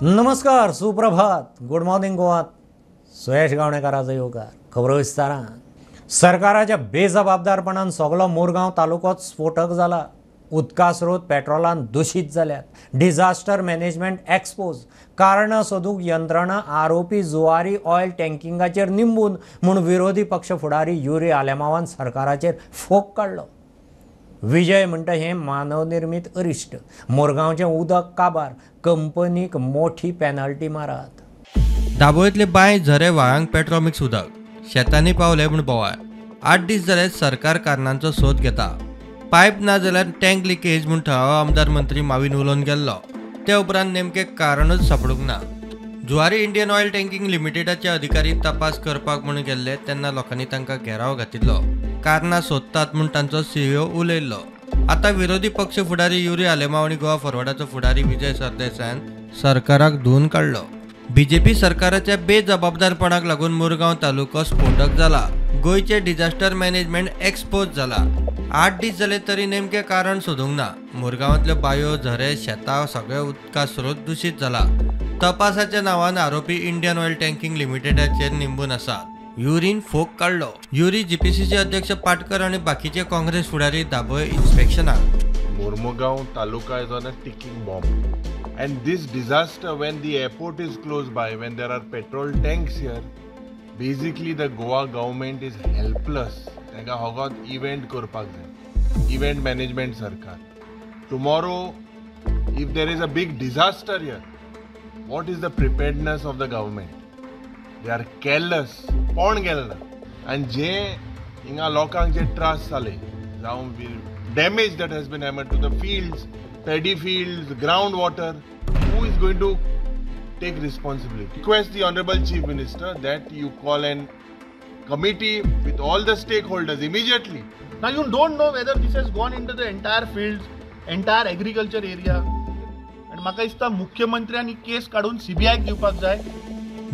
नमस्कार, सुप्रभात, good morning गोवात. सुयश गावणेकाराचो येवकार. खबरो विस्तारान. सरकाराच्या बेजबाबदारपणान सगलो मुरगांव तालुकोच स्फोटक जाला. उदका स्रोत पेट्रोलान दुशीत जाल्यात. Disaster management expose. कारणां सोदूंक यंत्रणा आरोपी जुवारी ऑयल टँकिंगाचेर निंबून म्हूण विरोधी पक्ष फुडारी युरी आलेमावान सरकाराचेर फोग काडलो. विजय म्हणटा हें मानवनिर्मीत अरिश्ट. मुरगांवचें उदक काबार, कंपनीक मोठी पेनल्टी मारात. दाबोळींतले बांय झरे व्हाळांक पेट्रोल मिक्स उदक शेतांनी पावले म्हूण बोवाळ. 8 दीस जाले सरकार कारणांचो सोद घेता. पायप ना जाल्यार टँक लिकेज म्हूण थळावो आमदार मंत्री माविन उलोवन गेल्लो. ते उपरांत नेमकें कारणूच सापडूंक ना. जुवारी इंडियन ऑयल टँकिंग लिमिटेडाचे अधिकारी तपास करपाक म्हूण गेल्ले तेन्ना लोकांनी तांकां घेराव घातिल्लो. कारणां सोदतात म्हूण तांचो सीईओ उलयल्लो. आतां विरोधी पक्ष फुडारी युरी आलेमाव आनी गोवा फॉरवर्डाचो फुडारी विजय सरदेसायान सरकाराक धुवन काडलो. बीजेपी सरकाराच्या बेजबाबदारपणाक लागून मुरगांव तालुको स्फोटक जाला. गोंयचे डिझास्टर मॅनेजमेंट एक्सपोज जाला. 8 दीस जाले तरी नेमकें कारण सोदूंक ना. मुरगांवांतल्यो बांयो, झरे, शेतां सगळे उदका स्रोत दुशीत जाला. तपासाच्या नांवान आरोपी इंडियन ऑयल टँकिंग लिमिटेडाचेर निंबून आसात. युरीन फोग काडलो. युरी जीपीसीचे अध्यक्ष पाटकर आनी बाकीचे काँग्रेस फुडारी Dabolim इन्स्पेक्शनाक. Mormugao taluka is on a ticking bomb. And this disaster, when the airport is close by, when there are petrol tanks here, basically the Goa government is helpless. तांकां होगोत event करपाक जाय, इव्हेंट मॅनेजमेंट सरकार. Tomorrow if there is a big disaster here, what is the preparedness of the government? They are careless. कोण गेले ना. आनी जे हिंगा लोकांक जे त्रास जाले, जावं damage that has been hammered to the fields, paddy fields, ground water, who is going to take responsibility? Request the Honorable Chief Minister that you call an committee with all the stakeholders immediately. Now you don't know whether this has gone into the entire fields, entire agriculture area. And म्हाका दिसता मुख्यमंत्र्यांनी केस काडून सीबीआयक दिवपाक जाय.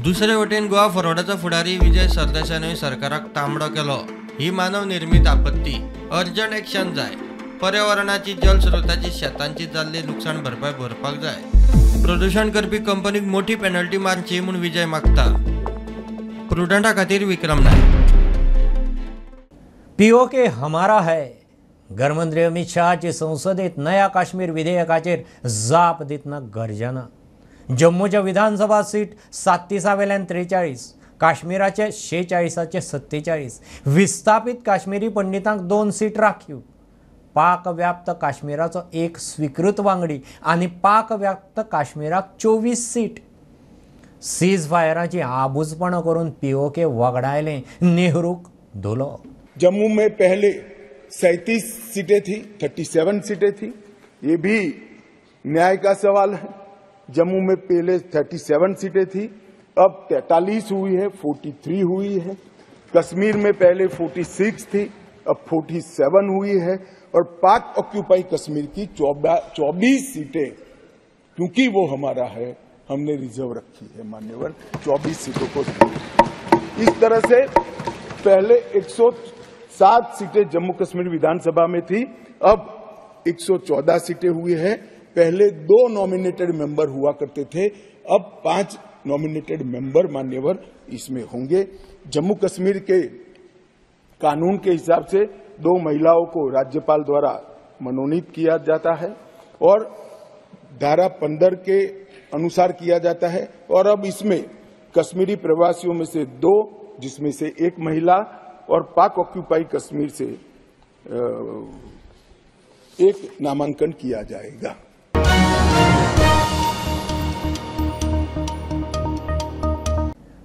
दुसरे वटेन गोवा फॉरवर्डाचो फुडारी विजय सरदेसायानूय सरकाराक तांबडो केलो. ही मानव निर्मीत आपत्ती, अर्जंट एक्शन जाय. पर्यावरणाची, जलस्रोताची, शेतांची जाल्ली नुकसान भरपाय भरपाक जाय. प्रदूषण करपी कंपनीक मोठी पेनल्टी मारची म्हूण विजय मागता. प्रुडंटा खातीर विक्रम नायक. पीओके हमारा है. गृहमंत्री अमित शहाची संसदेत नया काश्मीर विधेयकाचेर जाप दितना गर्जना. जम्मूच्या विधानसभा सीट 37 वेल्यान 43, काश्मीराचे 46 47. विस्थापित काश्मीरी पंडितांक 2 सीट राखीव. पाकव्याप्त काश्मीराचो एक स्वीकृत वांगडी आनी पाकव्याप्त काश्मीराक 24 सीट. सीज फायराची आबूजपणां करून पीओके वगडायलें, नेहरूक धुलो. जम्मू में पहले 37 सीटें थी, 37 सीटें थी. ये भी न्याय का सवाल है. जम्मू में पहले 37 सीटें थी, अब 43 हुई है, 43 हुई है. कश्मीर में पहले 46 थी, अब 47 हुई है. और पाक ऑक्यूपाई कश्मीर की 24 सीटें, क्योंकि वो हमारा है, हमने रिजर्व रखी है मान्यवर, 24 सीटों को. इस तरह से पहले 107 सीटें जम्मू कश्मीर विधानसभा में थी, अब 114 सीटें हुई है. पहले 2 नॉमिनेटेड मेंबर हुआ करते थे, अब 5 नॉमिनेटेड मेंबर मान्यवर इसमें होंगे. जम्मू कश्मीर के कानून के हिसाब से 2 महिलाओं को राज्यपाल द्वारा मनोनीत किया जाता है और धारा 15 के अनुसार किया जाता है. और अब इसमें कश्मीरी प्रवासियों में से 2, जिसमें से 1 महिला, और पाक ऑक्यूपाई कश्मीर से 1 नामांकन किया जाएगा.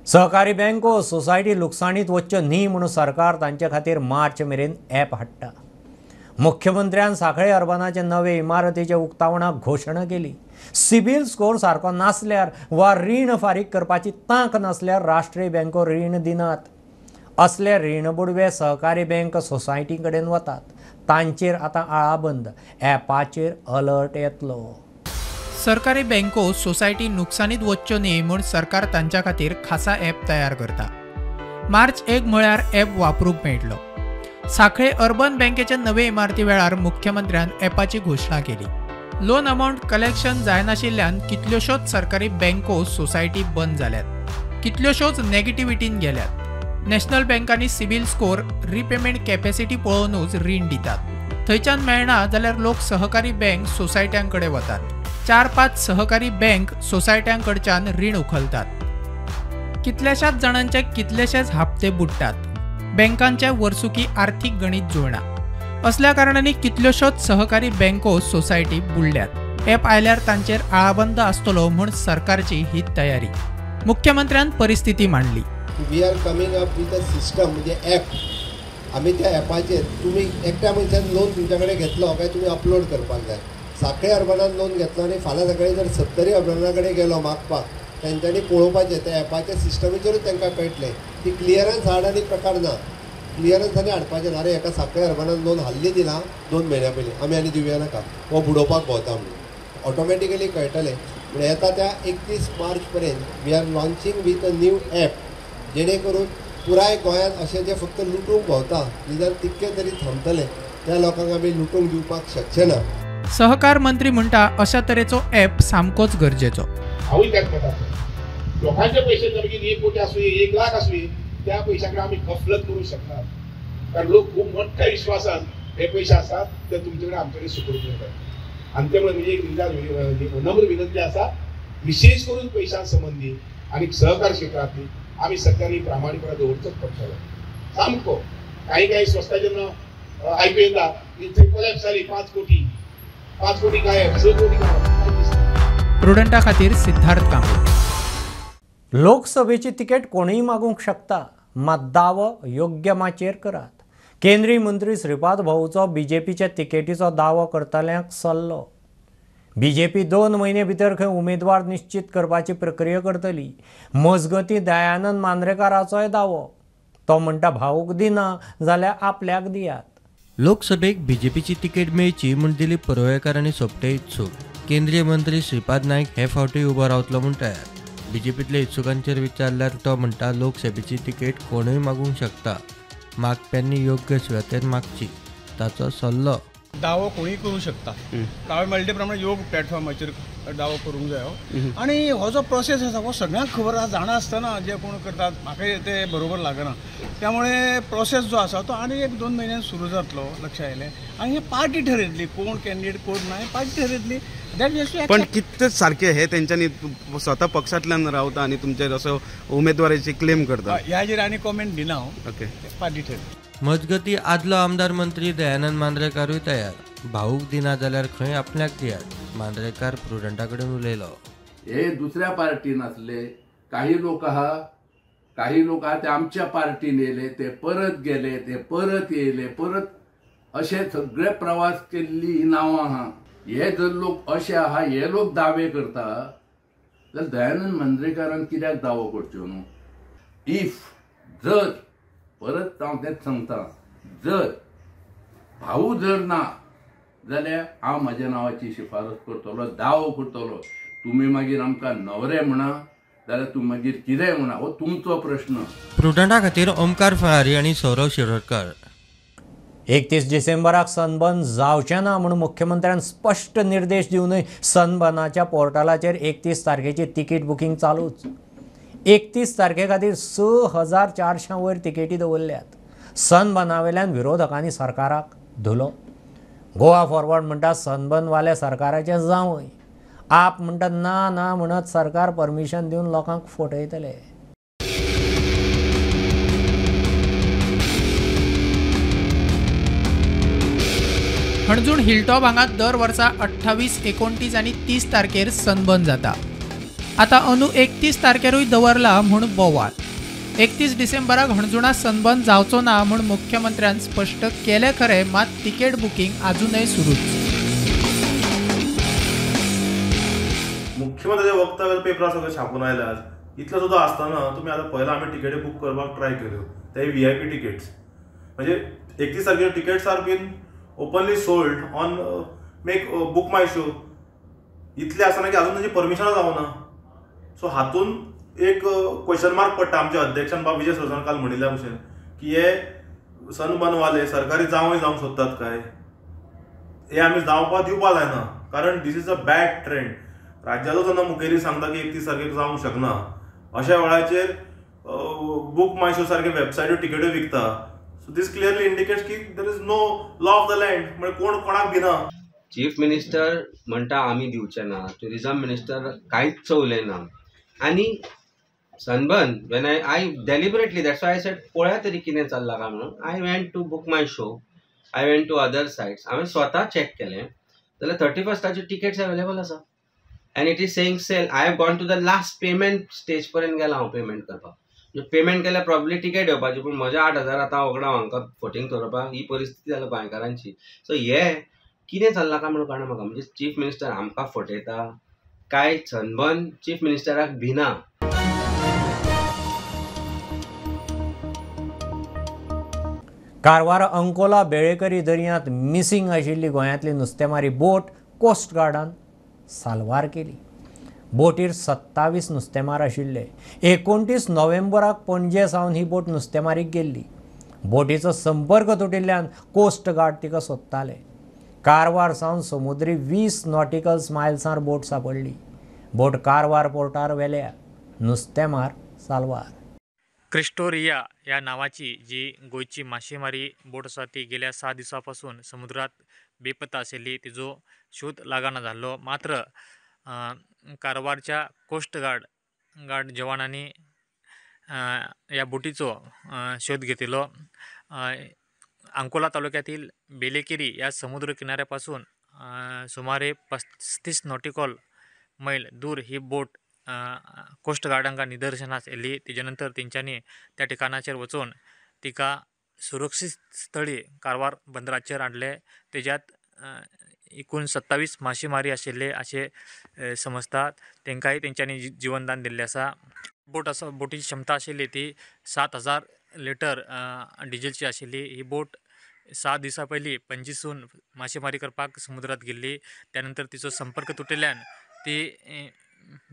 सहकारी बँको सोसायटी लुकसाणीत वच्च्यो न्ही म्हणून सरकार तांचे खातीर मार्च मेरेन ॲप हाडटा. मुख्यमंत्र्यान सांखळे अर्बनाचे नवे इमारतीच्या उक्तावणाक घोशणा केली. सिबील स्कोर सारको नासल्यार वा रीण फारीक करपाची तांक नासल्यार राष्ट्रीय बँको रीण दिनात. असले रीण बुडवे सहकारी बँक सोसायटी कडेन वतात. तांचेर आतां आळाबंद. ॲपाचेर अलर्ट येतलो. सरकारी बँको सोसायटी नुकसानीत वच्च्यो न्ही म्हूण सरकार तांच्या खातीर खासा ॲप तयार करता. मार्च 1 म्हळ्यार ॲप वापरूंक मेळटलो. सांखळे अर्बन बँकेच्या नवे इमारती वेळार मुख्यमंत्र्यान ॲपाची घोशणा केली. लोन अमावंट कलेक्शन जायनाशिल्ल्यान कितल्योश्योच सरकारी बँको सोसायटी बंद जाल्यात, कितल्योश्योच नेगेटिव्हिटीन गेल्यात. नॅशनल बँकांनी सिबील स्कोर, रिपेमेंट कॅपॅसिटी पळोवनूच रीण दितात. थंयच्यान मेळना जाल्यार लोक सहकारी बँक सोसायट्यां कडेन वतात. 4-5 सहकारी बँक सोसायट्यां कडच्यान रीण उखलतात. कितल्याशाच जाणांचे कितलेशेच हप्ते बुडटात. बँकांचे वर्सुकी आर्थीक गणित जुळना. असल्या कारणांनी कितल्योश्योच सहकारी बँको सोसायटी बुडल्यात. ॲप आयल्यार तांचेर आळाबंद आसतलो म्हूण सरकारची ही तयारी. मुख्यमंत्र्यान परिस्थिती मांडली. We are coming up with a system म्हणजे ॲप. आमी त्या ॲपाचेर तुमी एकट्या मनशान लोन तुमच्या कडेन घेतलो काय तुमी अपलोड करपाक जाय. सांखळे अर्बनान लोन घेतलो आनी फाल्यां सकाळीं जर सत्तरी अर्बना कडेन गेलो मागपाक, तेंच्यांनी पळोवपाचें त्या ॲपाच्या सिस्टमीचेरूच तांकां कळटलें की क्लियरन्स हाड आनी प्रकार ना. क्लियरन्स आनी हाडपाचें ना. अरे एका सांखळे अर्बनान लोन हाल्ली दिलां 2 म्हयन्या पयलीं, आमी आनी दिवया नाका, हो बुडोवपाक भोंवता म्हणून ऑटोमॅटिकली कळटलें. पूण येता त्या 31 मार्च पर्यंत we are launching with a new app, जेणे करून पुराय गोंयांत अशें जे फक्त लुटूंक भोंवता निदान तितके तरी थांबतले, त्या लोकांक आमी लुटूंक दिवपाक शकचे ना. सहकार मंत्री म्हणटा अशा तरेचो ॲप सामकोच गरजेचो. हांवूय त्याच मताचो. लोकांचे पयशे जर 1 कोटी आसूं, 1 लाख आसूं, त्या पयशां कडेन आमी गफलत करूंक शकनात. कारण लोक खूब मोठ्या विश्वासान हे पयशे आसात ते तुमचे कडेन आमचे कडेन सुखरूप करतात. आनी त्यामुळे म्हणजे एक नम्र विनंती आसा, विशेष करून पयशां संबंदी आनी सहकार क्षेत्रांतली आमी सगळ्यांनी प्रामाणीकपणा दवरचोच पडटलो. सामको काही काही संस्था जेन्ना आयकू येता थंय कोलॅप्स जाली, 5 कोटी, 5 कोटी गायब, 6 कोटी गायब. प्रुडंटा खातीर सिद्धार्थ कांबळे. लोकसभेची तिकेट कोणूय मागूंक शकता, मात दावो योग्य माचयेर करात. केंद्रीय मंत्री श्रीपाद भाऊचो बीजेपीच्या तिकेटीचो दावो करतल्यांक सल्लो. बीजेपी 2 म्हयने भितर खंय उमेदवार निश्चित करपाची प्रक्रिया करतली. मजगतीं दयानंद मांद्रेकाराचोय दावो. तो म्हणटा भाऊक दिना जाल्यार आपल्याक दियात. लोकसभेक बीजेपीची तिकेट मेळची म्हूण दिलीप परुळेकार आनी सोपटे इत्सूक. केंद्रीय मंत्री श्रीपाद नायक हे फावटी उबो रावतलो म्हूण तयार. बीजेपीतल्या इत्सुकांचेर विचारल्यार तो म्हणटा लोकसभेची तिकेट कोणूय मागूंक शकता, मागप्यांनी योग्य सुवातेर मागची, ताचो सल्लो. दावो कोणूय करूं शकता. हांवें म्हणले प्रमाणे योग प्लॅटफॉर्माचेर दावो करूंक जायो. आनी हो जो प्रोसेस आसा हो सगळ्यांक खबर आसा, जाणा आसतना जे कोण करतात म्हाका ते बरोबर लागना. त्यामुळे प्रोसेस जो आसा तो आनी 1-2 म्हयन्यान सुरू जातलो, लक्षात आयलें. आनी हे पार्टी ठरयतली कोण कॅन्डिडेट कोण ना, हे पार्टी ठरयतली. पण कितले सारखे हे तेंच्यांनी स्वता पक्षांतल्यान रावता आनी तुमचेर असो उमेदवाराची क्लेम करता, ह्याचेर आनी कॉमेंट दिना हांव. ओके, पार्टी ठरयतली. मजगती आदलो आमदार मंत्री दयानंद मांद्रेकारूय तयार. भाऊक दिना जाल्यार खंय आपल्याक दियात, मांद्रेकार प्रुडंटा कडेन उलयलो. हे दुसऱ्या पार्टीन आसले काही लोक आहा, काही लोक आहा ते आमच्या पार्टीन येयले, ते परत गेले, ते परत येयले, परत अशे सगळे प्रवास केल्ली ही नांवां आहा. हे जर लोक अशे आहा, हे लोक दावे करता जाल्यार दयानंद मांद्रेकारान कित्याक दावो करच्यो न्हू? If जर परत हांव तेंच सांगता, जर भाऊ जर ना जाल्यार हांव म्हाज्या नांवाची शिफारस करतलो, दावो करतलो. तुमी मागीर आमकां नवरे म्हणा जाल्यार तुमी मागीर कितेंय म्हणा, हो तुमचो प्रश्न. प्रुडंटा खातीर ओमकार फळारी आनी सौरव शिरोडकर. 31 डिसेंबराक सनबर्न जावचें ना म्हूण मुख्यमंत्र्यान स्पश्ट निर्देश दिवनूय सनबर्नाच्या पोर्टलाचेर 31 तारखेची तिकीट बुकींग चालूच. 31 तारखे खातीर 6400 वयर तिकेटी दवरल्यात. सनबर्नावेल्यान विरोधकांनी सरकाराक धुलो. गोवा फॉरवर्ड म्हणटा सनबर्नवाले सरकाराचें जावंय. आप म्हणटा ना ना म्हणत सरकार परमिशन दिवन लोकांक फटयतले. हणजूण हिलटॉप हांगा दर वर्सा 28, 29 आनी 30 तारखेर सनबर्न जाता. आतां अंदू 31 तारखेरूय दवरला म्हूण बोवाळ. 31 डिसेंबराक हणजुणा सनबर्न जावचो ना म्हूण मुख्यमंत्र्यान स्पश्ट केलें खरें, मात तिकेट बुकींग आजूनय सुरूच. मुख्यमंत्र्याच्या वक्तव्यात पेपरार सगळें छापून आयला, इतलो सुद्दां आसतना तुमी आतां पयला आमी तिकेटी बूक करपाक ट्राय केल्यो, ते VIP tickets, म्हणजे 31 तारखेर tickets are been openly sold on make book my show. इतलें आसतना की आजून तांची परमिशनां जावना. सो हातून एक क्वेश्चन मार्क पडटा आमच्या अध्यक्षान बाब विजय सरसान काल म्हणिल्ल्या भशेन की हे सनबर्नवाले सरकारी जावंय जावंक सोदतात काय, हे आमी जावपाक दिवपाक जायना. कारण this is a bad trend. राज्याचो जेन्ना मुखेली सांगता की 31 तारखेक जावंक शकना, अशा वेळाचेर बुक माय शो सारखे वेबसायट्यो टिकेट्यो विकता. सो दीस क्लियरली इंडिकेट्स की there is no law of the land, म्हणजे कोण कोणाक भिना. चीफ मिनिस्टर म्हणटा आमी दिवचे ना, ट्युरिजम मिनिस्टर कांयच उलयना. आनी sunburn when I deliberately that's why I said पळया तरी कितें चल्लां काय म्हणून. I went to Book My Show, I went to other sites, हांवें स्वता चॅक केलें जाल्यार 31स्टाच्यो टिकेट्स अवेलेबल आसा. And it is saying sale. I have gone to the last payment stage पर्यंत गेला हांव पेमेंट करपाक. पेमेंट केल्यार प्रॉब्ली टिकेट येवपाची, पूण म्हज्या 8,000 आतां वगडाव हांकां फटींग दवरपाक. ही परिस्थिती जाल्या गोंयकारांची. सो हे कितें चल्लां काय म्हणून कळना म्हाका. म्हणजे चीफ मिनिस्टर आमकां फटयता काय सनबर्न चीफ मिनिस्टराक भिना? कारवार अंकोला बेळेकरी दर्यांत मिसिंग आशिल्ली गोंयांतली नुस्तेमारी बोट कोस्ट गार्डान साल्वार केली. बोटीर 27 नुस्तेमार आशिल्ले. 29 नोव्हेंबराक पणजे सावन ही बोट नुस्तेमारीक गेल्ली. बोटीचो संपर्क तुटिल्ल्यान कोस्ट गार्ड तिका सोदताले. कारवार सावन समुद्री 20 नॉटिकल मायल्सार बोट सापडली. बोट कारवार पोर्टार व्हेल्या. नुस्तेमार साल्वार. क्रिस्टोरिया ह्या नांवाची जी गोंयची मासेमारी बोट आसा ती गेल्या 6 दिसां पासून समुद्रात बेपत्ता आशिल्ली. तिजो शोध लागना जाल्लो. मात्र कारवारच्या कोस्ट गार्ड जवानांनी ह्या बोटीचो शोध घेतिल्लो. अंकोला तालुक्यातील बेलेकेरी या समुद्र किनाऱ्यापासून सुमारे 35 नॉटिकल मैल दूर ही बोट कोस्ट गार्डांका निदर्शनास येयली. तेजे नंतर तेंच्यांनी त्या ठिकाणाचेर वचून तिका सुरक्षीत स्थळी कारवार बंदराचेर हाडले. तेज्यात एकूण 27 मासेमारी आशिल्ले अशें समजतात. तेंकांय तेंच्यांनी जिवनदान दिल्लें आसा. बोट आसा, बोटीची क्षमता आशिल्ली ती 7,000 लिटर डिझेलची आशिल्ली. ही बोट 6 दिसां पयलीं पणजीसून मासेमारी करपाक समुद्रांत गेल्ली. त्यानंतर तिचो संपर्क तुटिल्ल्यान ती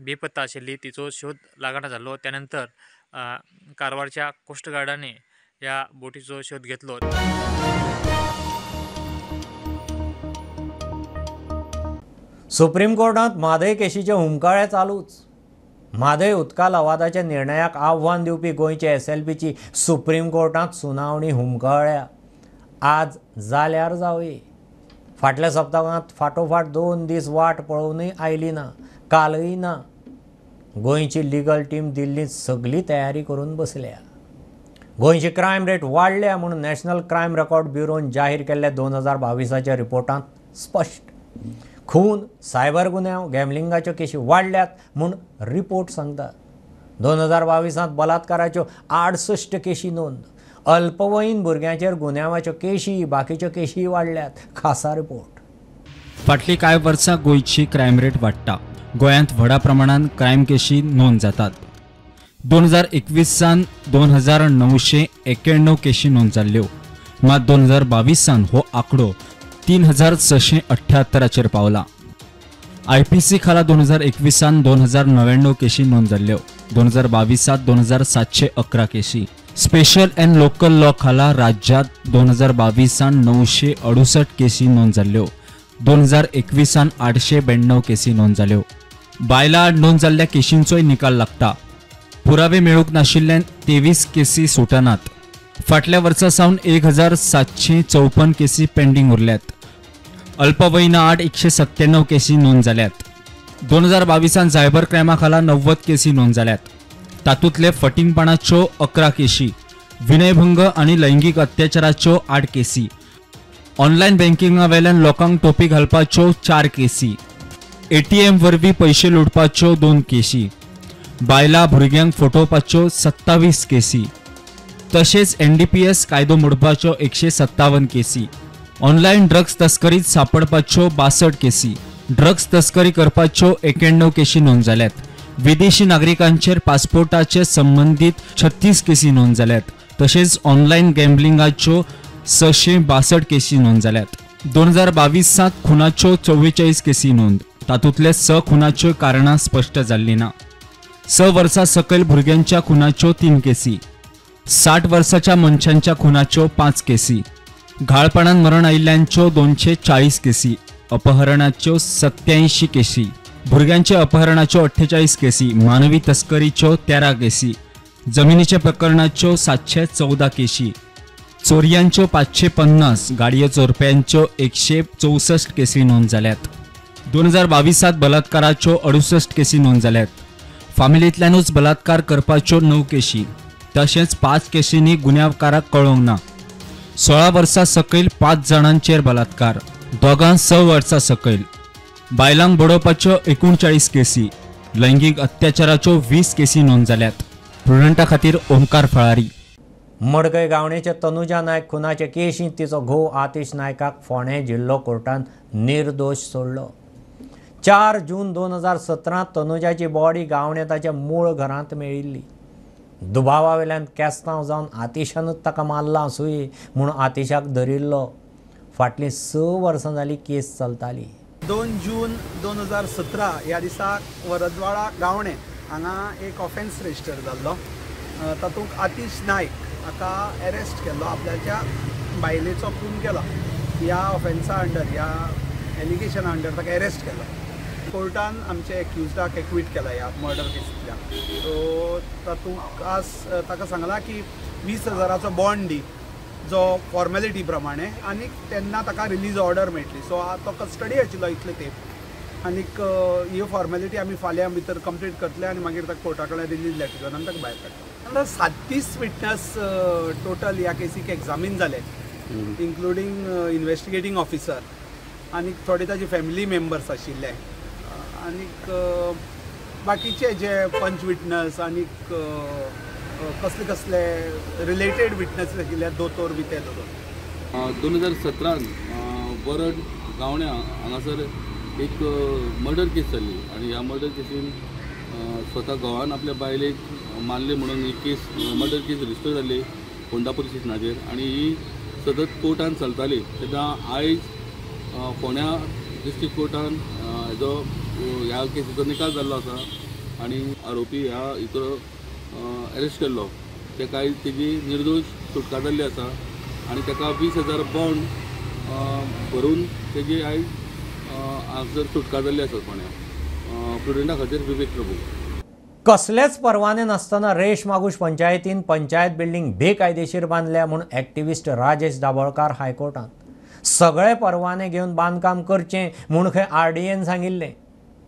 बेपत्ता आशिल्ली. तिचो शोध लागना जाल्लो. त्यानंतर कारवारच्या कोस्ट गार्डांनी ह्या बोटीचो शोध घेतलो. सुप्रीम कोर्टांत म्हादय केशीचे हुमकाळे चालूच. म्हादय उदका लवादाच्या निर्णयाक आव्हान दिवपी गोंयचे SLPची सुप्रीम कोर्टांत सुनावणी हुमकळ्या. आज जाल्यार जावये. फाटल्या सप्तकांत फाटोफाट 2 दीस वाट पळोवनूय आयली ना, कालय ना. गोंयची लिगल टीम दिल्लींत सगली तयारी करून बसल्या. गोंयची क्रायम रेट वाडल्या म्हूण नॅशनल क्रायम रेकॉर्ड ब्युरोन जाहीर केल्ल्या 2022च्या रिपोर्टांत स्पश्ट. खून, सायबर गुन्यांव, गॅमलिंगाच्यो केशी वाडल्यात म्हूण रिपोर्ट सांगता. 2022 बलात्काराच्यो 68 केशी नोंद. अल्पवयीन भुरग्यांचेर गुन्यांवाच्यो केशी, बाकीच्यो केशी वाडल्यात. खासा रिपोर्ट. फाटलीं कांय वर्सां गोंयची क्रायम रेट वाडटा. गोंयांत व्हडा प्रमाणान क्रायम केशी नोंद जातात. 2021 2991 केशी नोंद जाल्ल्यो, मात 2022 हो आंकडो 3678 पावला. IPC खाला 2021 2099 केशी नोंद जाल्ल्यो, 2022 2711 केशी. स्पेशल अँड लोकल लॉ खाला राज्यात 2022 968 केशी नोंद जाल्ल्यो, 2021 892 केसी नोंद जाल्यो. बायलां आड नोंद जाल्ल्या केशींचोय निकाल लागता. पुरावे मेळूंक नाशिल्ल्यान 23 केसी सुटनात. फाटल्या वर्सा सावन 1754 केसी पेंडींग उरल्यात. अल्पवयीना आड 197 केसी नोंद जाल्यात. 2022 सायबर क्रायमा खाला 90 केसी नोंद जाल्यात. तातूंतले फटींगपणाच्यो 11 केशी, विनयभंग आनी लैंगीक अत्याचाराच्यो 8 केसी, ऑनलायन बँकिंगा वेल्यान लोकांक टोपी घालपाच्यो 4 केसी, ATM वरवीं पयशे लुटपाच्यो 2 केशी, बायलां भुरग्यांक फटोवपाच्यो 27 केसी, तशेंच NDPS कायदो मोडपाच्यो 157 केसी, ऑनलायन ड्रग्स तस्करीत सापडपाच्यो 62 केसी, ड्रग्स तस्करी करपाच्यो 91 केशी नोंद जाल्यात. विदेशी नागरिकांचेर पासपोर्टाचे संबंदीत 36 केसी नोंद जाल्यात. तशेंच ऑनलायन गॅम्बलिंगाच्यो 662 केसी नोंद जाल्यात. 2022 खुनाच्यो 44 केसी नोंद. तातूंतले 6 खुनाच्यो कारणां स्पश्ट जाल्लीं ना. 6 वर्सां सकयल भुरग्यांच्या खुनाच्यो 3 केसी, 60 वर्साच्या मनशांच्या खुनाच्यो 5 केसी, घाळपणान मरण आयिल्ल्यांच्यो 240 केसी, अपहरणाच्यो 87 केशी, भुरग्यांच्या अपहरणाच्यो 48 केसी, मानवी तस्करीच्यो 13 केसी, जमिनीच्या प्रकरणाच्यो 714 केशी, चोरयांच्यो 550, गाडयो चोरप्यांच्यो 164 केसी नोंद जाल्यात. 2022 बलात्काराच्यो 68 केसी नोंद जाल्यात. फामिलींतल्यानूच बलात्कार करपाच्यो 9 केशी, तशेंच 5 केशींनी गुन्यांवकाराक कळोवंक ना. 16 वर्सां सकयल 5 जाणांचेर बलात्कार, 2 6 वर्सां सकयल, बायलांक बडोवपाच्यो 39 केसी, लैंगीक अत्याचाराच्यो 20 केसी नोंद जाल्यात. प्रुडंटा खातीर ओमकार फळारी. मडकय गावणेचे तनुजा नायक खुनाचे केशींत तिचो घोव आतिश नायकाक फोंडें जिल्लो कोर्टान निर्दोश सोडलो. 4 जून 2017 तनुजाची बॉडी गावणे ताच्या मूळ घरांत मेळिल्ली. दुबावावेल्यान केस्तांव जावन आतिशानूच ताका मारला आसुये म्हूण आतिशाक धरिल्लो. फाटलीं 6 वर्सां जाली केस चलताली. 2 जून 2017 ह्या दिसा वरदवाडा गावणे हांगा एक ऑफेन्स रजिस्टर जाल्लो. तातूंत आतिश नायक हाका एरेस्ट केल्लो, आपल्याच्या बायलेचो खून केला ह्या ऑफेन्सा अंडर, ह्या एलिगेशना अंडर ताका एरेस्ट केलो. कोर्टान आमचे एक्युजडाक एक्वीट केला ह्या मर्डर केसींतल्यान. सो तातूंत आज ताका सांगलां की 20,000चो बॉन्ड दी जो फॉर्मेलिटी प्रमाणे, आनी तेन्ना ताका रिलीज ऑर्डर मेळटली. सो तो कस्टडी आशिल्लो इतले तेंप, आनीक ही फॉर्मेलिटी आमी फाल्यां भितर कंप्लीट करतले आनी मागीर ताका कोर्टा कडेन रिलीज लेटर घेवन आमी ताका भायर काडटले. आतां 37 विटनस टोटल ह्या केसीक एग्जामीन जाले, इन्क्लुडींग इन्वेस्टिगेटींग ऑफिसर आनी थोडे ताजे फॅमिली मेंबर्स आशिल्ले, आनीक बाकीचे जे पंच विटनस आनीक कसले कसले रिलेटेड विटनस आशिल्ले, दोतोर बी ते दोतोर. 2017 वरड गावण्या हांगासर एक मर्डर केस जाल्ली आनी ह्या मर्डर केसीन स्वता घोवान आपल्या बायलेक मारले म्हणून ही केस, मर्डर केस रजिस्टर जाल्ली होंडा पुलीस स्टेशनाचेर आनी ही सतत कोर्टान चलताली. तेन्ना आयज फोंड्या डिस्ट्रिक्ट कोर्टान हेजो ह्या केसीचो निकाल जाल्लो आसा आनी आरोपी ह्या हितून अरेस्ट केल्लो. तेका तेजी निर्दोश सुटका जाल्ली आसा आनी तेका 20,000 बॉन्ड भरून तेजी आयज हांगासर सुटका जाल्ली आसा फोंड्या. प्रुडंटा खातीर विवेक प्रभू. कसलेच परवाने नासतना रेश मागूश पंचायतीन पंचायत बिल्डिंग बेकायदेशीर बांदल्या म्हूण एक्टिविस्ट राजेश दाबोळकार हायकोर्टांत. सगळे परवाने घेवन बांदकाम करचें म्हूण खंय आरडीएन सांगिल्लें.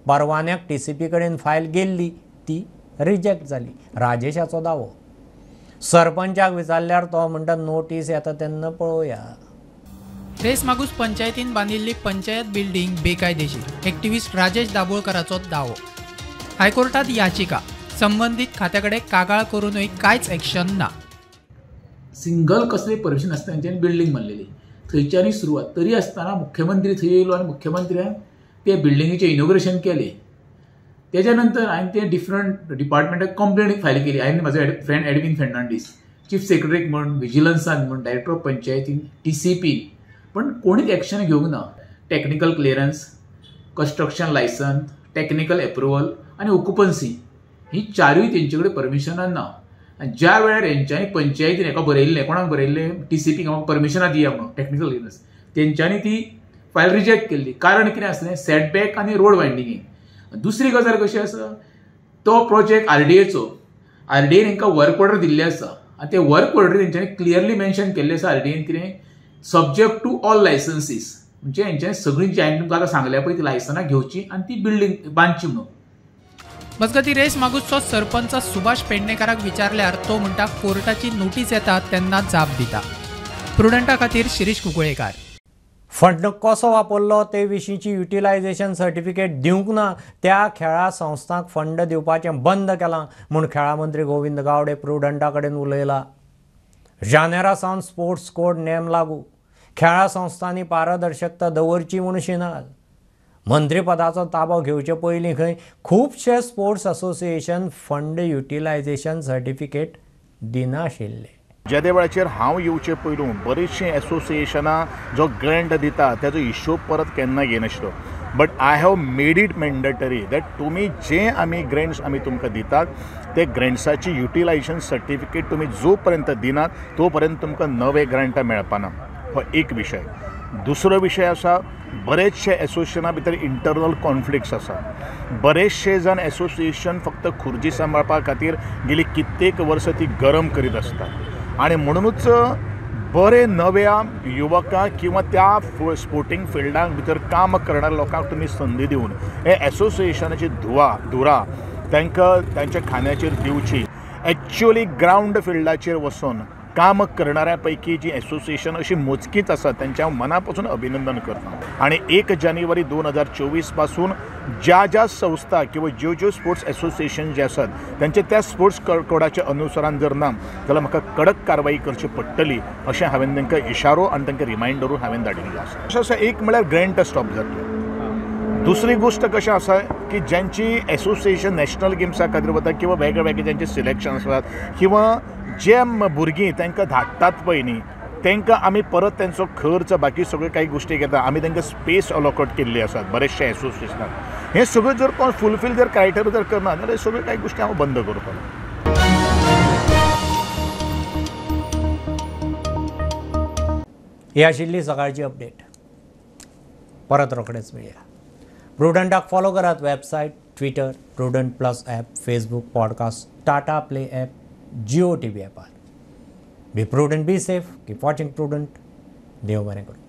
परवान्याक टीसीपी कडेन फायल गेल्ली, ती रिजेक्ट जाली. राजेशाचो दावो. सरपंचाक विचारल्यार तो म्हणटा नोटीस येता तेन्ना पळोवया. रेस मागूस पंचायतीन बांदिल्ली पंचायत बिल्डिंग बेकायदेशीर, एक्टिविस्ट राजेश दाबोळकराचो दावो. हायकोर्टात याचिका, संबंदीत खात्याकडे कागाळ करूनय कांयच एक्शन ना. सिंगल कसले परमिशन आसतना तेंच्यांनी बिल्डिंग बांदलेली, थंयच्यानूय सुरवात. तरी आसतना मुख्यमंत्री थंय येयलो आनी मुख्यमंत्र्यान ते बिल्डिंगेचें इनॉग्रेशन केलें. तेज्या नंतर हांवें ते डिफरंट डिपार्टमेंटाक कंप्लेन फायल केली. हांवें म्हजो फ्रेंड एडविन फेर्नांडीस, चीफ सेक्रेटरीक म्हण, विजिलन्सान म्हण, डायरेक्टर ऑफ पंचायतीन, टीसीपी, पण कोणीच एक्शन घेवंक ना. Technical clearance, construction licence, technical approval आनी ऑक्युपन्सी ही चारूय तेंचे कडेन परमिशनां ना. आनी ज्या वेळार हेंच्यांनी पंचायतीन हेका बरयल्लें, कोणाक बरयल्लें, टीसीपीक परमिशनां दिया म्हणून टॅक्निकल क्लियरन्स, तेंच्यांनी ती फायल रिजेक्ट केल्ली. कारण कितें आसलें, सेटबॅक आनी रोड वायंडिंगींग. दुसरी गजाल कशी आसा, तो प्रोजेक्ट आरडीएचो, आरडीएन हेंकां वर्क ऑर्डर दिल्लें आसा आनी ते वर्क ऑर्डर तेंच्यांनी क्लियरली मेन्शन केल्लें आसा आरडीएन कितें, सब्जेक्ट टू ऑल लायसन्सीस. म्हणजे हेंच्यांनी सगळीं जी हांवें तुमकां आतां सांगल्या पळय ती लायसनां घेवची आनी ती बिल्डींग बांदची म्हणून. मजगतीं रेस मागूसचो सरपंच सुभाष पेडणेकाराक विचारल्यार तो म्हणटा कोर्टाची नोटीस येता तेन्ना जाप दिता. प्रुडंटा खातीर शिरीष कुंकळेकार. फंड कसो वापरलो ते विशींची युटिलायझेशन सर्टिफिकेट दिवंक ना त्या खेळां संस्थांक फंड दिवपाचें बंद केलां म्हूण खेळां मंत्री गोविंद गावडे प्रुडंटा कडेन उलयला. जानेरा सावन स्पोर्ट्स कोड नेम लागू, खेळां संस्थांनी पारदर्शकता दवरची म्हूण शिनाल. मंत्रीपदाचो ताबो घेवचे पयलीं खंय खुबशे sports association fund utilisation certificate दिनाशिल्ले. जेदे वेळाचेर हांव येवचे पयलू बरीचशीं एसोसिएशनां जो ग्रँट दिता तेजो हिशोब परत केन्ना घेयनाशिल्लो. But I have made it mandatory that तुमी जे आमी ग्रँट्स आमी तुमकां दितात ते ग्रँट्साची युटिलायझेशन सर्टिफिकेट तुमी जो पर्यंत दिनात तो पर्यंत तुमकां नवे ग्रँटां मेळपाना. हो एक विशय. दुसरो विशय आसा, बरेचशे एसोसिएशना भितर इंटरनल कॉन्फ्लिक्ट्स आसा. बरेचशे जाण एसोसिएशन फक्त खुर्जी सांबाळपा खातीर गेली कित्येक वर्सां ती गरम करीत आसतात आनी म्हणुनूच बरे नव्या युवकांक किंवा त्या स्पोर्टींग फिल्डांक भितर काम करणाऱ्या लोकांक तुमी संदी दिवन हे एसोसिएशनाची धुरा तांकां तांच्या खांद्याचेर दिवची. एक्च्युअली ग्रावंड फिल्डाचेर वचून काम करणाऱ्या पैकी जी एसोसिएशन अशी मोजकीच आसा तांच्या हांव मना पासून अभिनंदन करता. आनी 1 जानेवारी 2024 पासून ज्या ज्या संस्था किंवा ज्यो ज्यो स्पोर्ट्स एसोसिएशन जे आसात तांचे त्या स्पोर्ट्स कोडाच्या अनुसरान जर ना जाल्यार म्हाका कडक कारवाई करची पडटली अशें हांवें तांकां इशारो आनी तांकां रिमायंडरूय हांवें धाडिल्लो आसा. अशें आसा, एक म्हळ्यार ग्रँट स्टॉप जातलो. दुसरी गोश्ट कशें आसा की ज्यांची एसोसिएशन नॅशनल गेम्सा खातीर वता किंवा वेगळे वेगळे ज्यांचे सिलेक्शन आसात किंवा जे भुरगीं तांकां धाडटात पळय न्ही तांकां आमी परत तांचो खर्च बाकी सगळ्यो कांय गोश्टी घेता. आमी तांकां स्पेस अलोकेट केल्ली आसात बरेचशे एसोसिएशनाक. हें सगळें जर कोण फुलफील जर क्रायटेरिया जर करना जाल्यार सगळ्यो कांय गोश्टी हांव बंद करतलो. ही आशिल्ली सकाळची अपडेट. परत रोखडेच मेळया. प्रुडंटाक फॉलो करात website, Twitter, Prudent plus app, Facebook, podcast, Tata Play app, Jio TV ॲपार. Be prudent, be safe, keep watching Prudent. देव बरें करूं.